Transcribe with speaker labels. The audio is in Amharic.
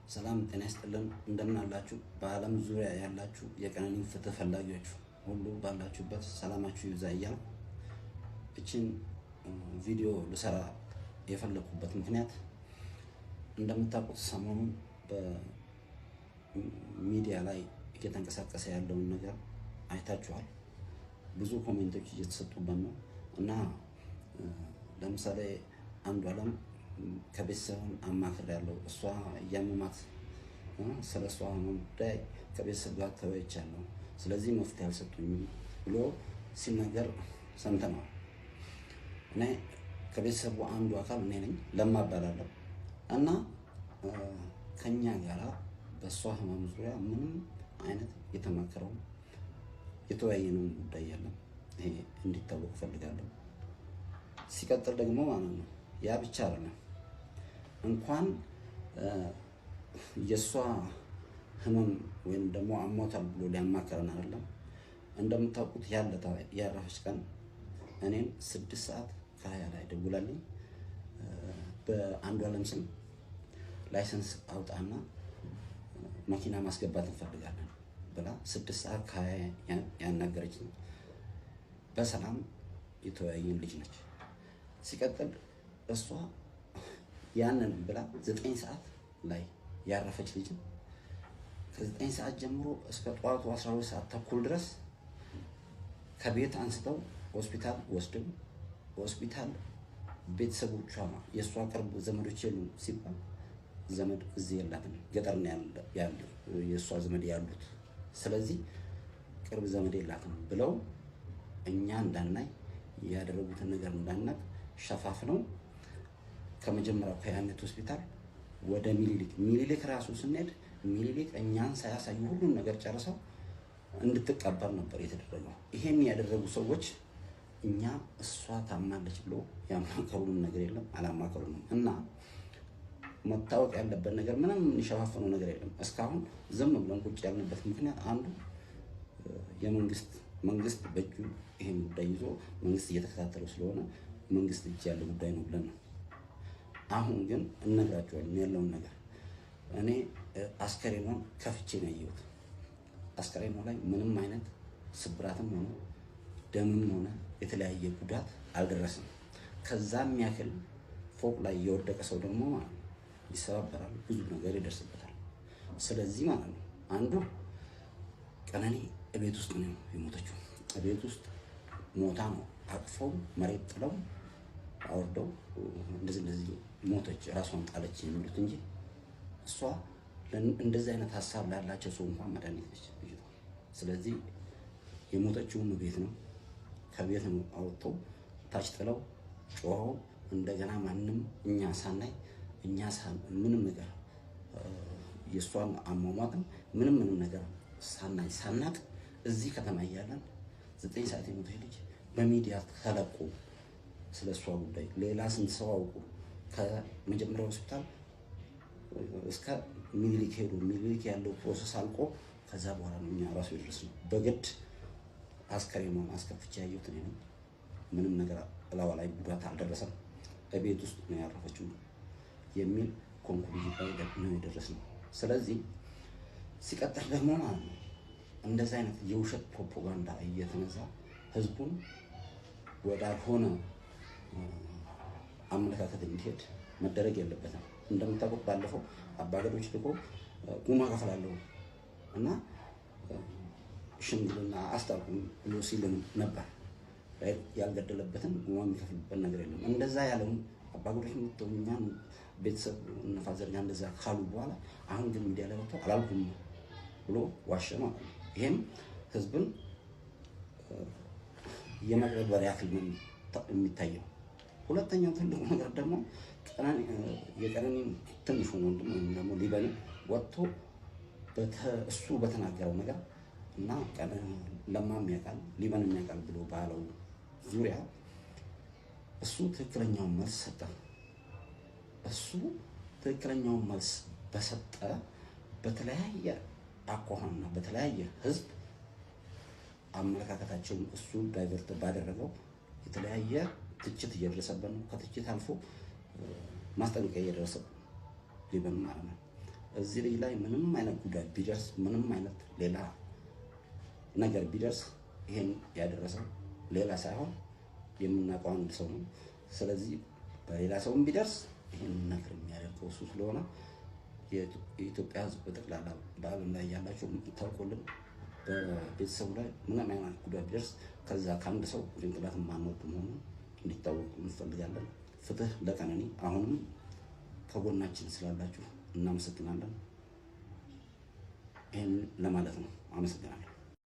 Speaker 1: ሰላም ጤና ይስጥልን። እንደምን አላችሁ? በዓለም ዙሪያ ያላችሁ የቀነኒ ፍትህ ፈላጊዎች ሁሉ ባላችሁበት ሰላማችሁ ይብዛ እያልኩ እችን ቪዲዮ ልሰራ የፈለኩበት ምክንያት እንደምታውቁት ሰሞኑን በሚዲያ ላይ እየተንቀሳቀሰ ያለውን ነገር አይታችኋል። ብዙ comment ኦች እየተሰጡበት ነው እና ለምሳሌ አንዱዓለም ከቤተሰብን አማክሬያለሁ፣ እሷ እያመማት ስለ እሷ ህመም ጉዳይ ከቤተሰብ ጋር ተወያይቻለሁ፣ ስለዚህ መፍትሄ አልሰጡኝም ብሎ ሲናገር ሰምተነዋል። እኔ ከቤተሰቡ አንዱ አካል እኔ ነኝ፣ ለማ እባላለሁ እና ከኛ ጋራ በእሷ ህመም ዙሪያ ምንም አይነት የተማከረው የተወያየነውን ጉዳይ የለም። ይሄ እንዲታወቅ እፈልጋለሁ። ሲቀጥል ደግሞ ማለት ነው ያ ብቻ አይደለም፣ እንኳን የእሷ ህመም ወይም ደግሞ አሟታል ብሎ ሊያማከረን አይደለም። እንደምታውቁት ያለታ ያረፈች ቀን እኔን 6:20 ላይ ደውላልኝ በአንዱዓለም ስም license አውጣና መኪና ማስገባት እንፈልጋለን ብላ 6:20 ያናገረችኝ በሰላም የተወያየን ልጅ ነች። ሲቀጥል እሷ ያንን ብላ 9 ሰዓት ላይ ያረፈች ልጅን ከ9 ሰዓት ጀምሮ እስከ ጠዋቱ 12 ሰዓት ተኩል ድረስ ከቤት አንስተው ሆስፒታል ወስደው ሆስፒታል ቤተሰቦቿ የእሷ ቅርብ ዘመዶች የሉም ሲባል ዘመድ እዚህ የላትም፣ ገጠር ነው ያለ የእሷ ዘመድ ያሉት። ስለዚህ ቅርብ ዘመድ የላትም ብለው እኛ እንዳናይ ያደረጉትን ነገር እንዳናቅ ሸፋፍነው ከመጀመሪያው ከያኔት ሆስፒታል ወደ ሚኒሊክ፣ ሚኒሊክ ራሱ ስንሄድ ሚኒሊክ እኛን ሳያሳዩ ሁሉን ነገር ጨርሰው እንድትቀበር ነበር የተደረገው። ይሄን ያደረጉ ሰዎች እኛ እሷ ታማለች ብሎ ያማከሩንም ነገር የለም፣ አላማከሩንም። እና መታወቅ ያለበት ነገር ምንም የሚሸፋፍነው ነገር የለም። እስካሁን ዝም ብለን ቁጭ ያልንበት ምክንያት አንዱ የመንግስት መንግስት በእጁ ይሄን ጉዳይ ይዞ መንግስት እየተከታተለው ስለሆነ መንግስት እጅ ያለ ጉዳይ ነው ብለን ነው። አሁን ግን እነግራቸዋለን ያለውን ነገር። እኔ አስከሬኗን ከፍቼ ነው ያየሁት። አስከሬኗ ላይ ምንም አይነት ስብራትም ሆነ ደምም ሆነ የተለያየ ጉዳት አልደረስም። ከዛ የሚያክል ፎቅ ላይ የወደቀ ሰው ደግሞ ማለት ነው ይሰባበራል፣ ብዙ ነገር ይደርስበታል። ስለዚህ ማለት ነው አንዱ ቀነኒ እቤት ውስጥ ነው የሞተችው። እቤት ውስጥ ሞታ ነው አቅፈው መሬት ጥለው አወርደው እንደዚህ እንደዚህ ሞተች፣ ራሷን ጣለች የሚሉት እንጂ እሷ እንደዚህ አይነት ሀሳብ ላላቸው ሰው እንኳን መድኃኒት ነች ልጅቷ። ስለዚህ የሞተችውም ቤት ነው። ከቤት ነው አወጥተው ታች ጥለው ጮኸው እንደገና ማንም እኛ ሳናይ እኛ ምንም ነገር የእሷን አሟሟትም ምንም ምንም ነገር ሳናይ ሳናቅ እዚህ ከተማ እያለን 9 ሰዓት የሞተች ልጅ በሚዲያ ተለቆ ስለ እሷ ጉዳይ ሌላ ስንት ሰው አውቁ ከመጀመሪያ ሆስፒታል እስከ ሚኒሊክ ሄዱ። ሚኒሊክ ያለው process አልቆ ከዛ በኋላ ነው እኛ ራሱ የደረስነው። በግድ አስከሬኗን አስከፍቼ ያየሁት እኔ ነኝ። ምንም ነገር እላዋ ላይ ጉዳት አልደረሰም። በቤት ውስጥ ነው ያረፈችው የሚል conclusion ላይ ነው የደረስነው። ስለዚህ ሲቀጥል ደግሞ ማለት ነው እንደዚህ አይነት የውሸት ፕሮፓጋንዳ እየተነዛ ህዝቡን ወዳልሆነ አመለካከት እንዲሄድ መደረግ የለበትም። እንደምታውቁት ባለፈው አባገዶች ልኮ ጉማ ከፍላለሁ እና ሽምግልና አስታርቁም ብሎ ሲልም ነበር። ያልገደለበትን ጉማ የሚከፍልበት ነገር የለም። እንደዛ ያለውን አባገዶች መጥተው እኛን ቤተሰብ እነ father ጋር እንደዛ ካሉ በኋላ አሁን ግን ሚዲያ ላይ ወጥቶ አላልኩም ብሎ ዋሸ ማለት ነው። ይሄም ህዝብን የመቅበር ያክል ነው የሚታየው። ሁለተኛው ትልቁ ነገር ደግሞ የቀነኒ ትንሹ ወንድም ወይም ደግሞ ሊበን ወጥቶ እሱ በተናገረው ነገር እና ለማም ያውቃል ሊበንም ያውቃል ብሎ ባለው ዙሪያ እሱ ትክክለኛውን መልስ ሰጠ። እሱ ትክክለኛውን መልስ በሰጠ በተለያየ አኳኋንና በተለያየ ህዝብ አመለካከታቸውን እሱ divert ባደረገው የተለያየ ትችት እየደረሰበት ነው። ከትችት አልፎ ማስጠንቀቂያ እየደረሰበት ሊበን ማለት ነው። እዚህ ልጅ ላይ ምንም አይነት ጉዳት ቢደርስ፣ ምንም አይነት ሌላ ነገር ቢደርስ ይሄን ያደረሰው ሌላ ሳይሆን የምናውቀው አንድ ሰው ነው። ስለዚህ በሌላ ሰውም ቢደርስ ይሄን ነገር የሚያደርገው እሱ ስለሆነ የኢትዮጵያ ሕዝብ በጠቅላላ በዓለም ላይ ያላችሁ የምታውቁልን በቤተሰቡ ላይ ምንም አይነት ጉዳት ቢደርስ ከዛ ከአንድ ሰው ጭንቅላት የማንወድ መሆኑን እንዲታወቅ እንፈልጋለን። ፍትህ ለቀነኒ። አሁንም ከጎናችን ስላላችሁ እናመሰግናለን። ይህን ለማለት ነው። አመሰግናለሁ።